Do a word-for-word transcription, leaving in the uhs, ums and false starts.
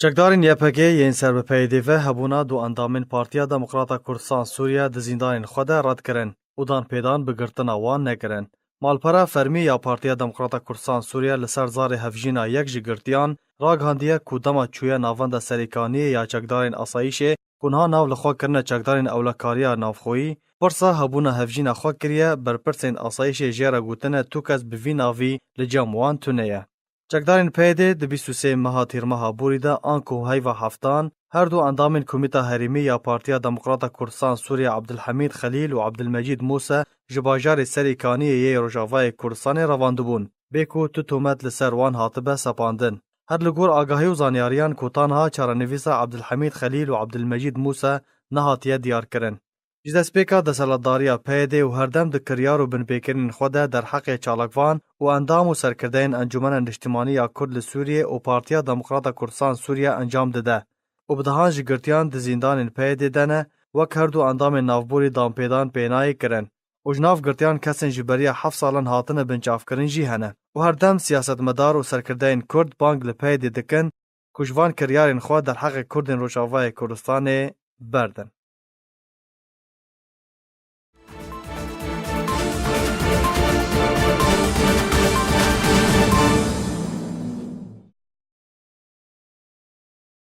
Çekdarên Y P G yên ser bi P Y D ve hebûna du endamên Partiya Demokrata Kurdistan Sûriye di zîndanên xwe de red kirin û danpêdan bi girtina wan nekirin. Malpera fermî ya Partiya Demokrata Kurdistan Sûriye li ser zarê hevjîna yek ji girtiyan ragihandiye ku dema çûye navenda Serêkaniyê ya çekdarên asayîşê ku niha nav li xwe kirine çekdarên ewlekariya navxweyî, pirsa hebûna hevjîna xwe kiriye, berpirsên asayîşê jê re gotine tu kes bi vî navî li cem wan tune ye. Çekdarên P Y D di bîst û sê meha Tîrmeha Borî de anku heyva heftan her du endamên Komîta Herêmî ya Partiya Demokrata Kurdistan Sûriye Abdulhamîd Xelîl û Abdulmecîd Mûse ji bajarê Serê Kaniyê yê Rojavayê Kurdistanê revandibûn, bê ku tu tomet li ser wan hatibe sepandin. Her li gor agahî û zanyariyan ku ta niha çarenivîsa Abdulhamîd Xelîl û Abdulmecîd Mûse nehatiye diyarkirin. Ji destpêka desthilatdariya P Y D û herdem di kiryar û binpêkirinên xwe de derheqê çalakvan û endam û serkirdeyên Encûmena Niştimanî ya Kurd li Sûriyê û Partiya Demokrata Kurdistan Sûriye encam dide û bi dehan ji girtiyan di zîndanên P Y D de ne, wek her du endamên navborî danpêdan pênayê kirin û ji nav girtiyan kesên ji beriya heft salan hatine binçavkirin jî hene û herdem siyasetmedar û serkirdeyên Kurd bang li P Y D dikin ku ji van kiryarên xwe derheqê Kurdên Rojavayê Kurdistanê berdin.